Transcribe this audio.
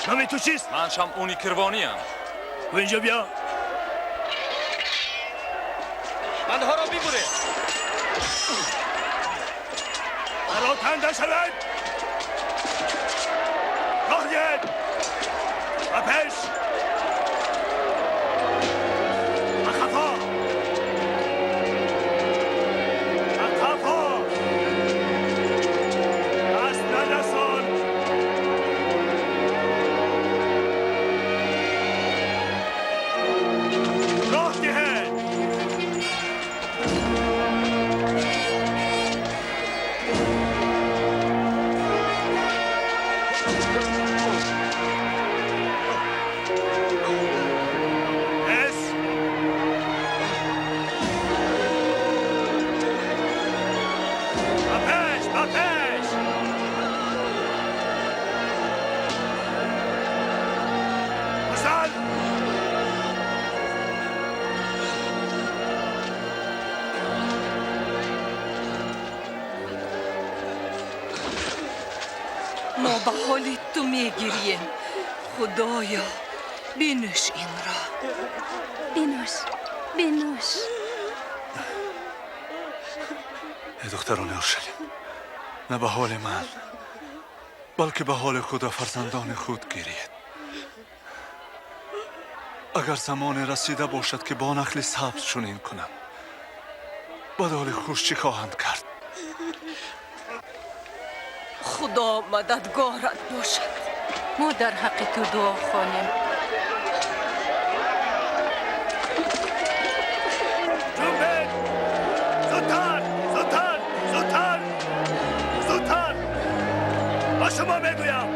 Номи ту чист? Ман Шамъуни Кирвониям. Ту инҷо биё. Бандҳоро бибуред. Пароканда шавед. Роҳ диҳед. Ба пеш. Ба қафо. Ба қафо. Даст нарасон. Роҳ диҳед. Пеш. Ба пеш, ба пеш. Гузар. Мо ба ҳоли ту мегирьем. Худоё, бинӯш инро. Бинӯш, бинӯш. Эй духтарони Уршалим, на ба ҳоли ман, балки ба ҳоли худ ва фарзандони худ гириед. Агар замоне расида бошад, ки бо нахли сабз чунин кунам, ба доли хуш чӣ хоҳанд кард? Худо мададгорат бошад. Мо дар ҳаққи ту дуо хонем. Ҷунбед! Зудтар, зудтар, зудтар, зудтар! Ба шумо мегӯям.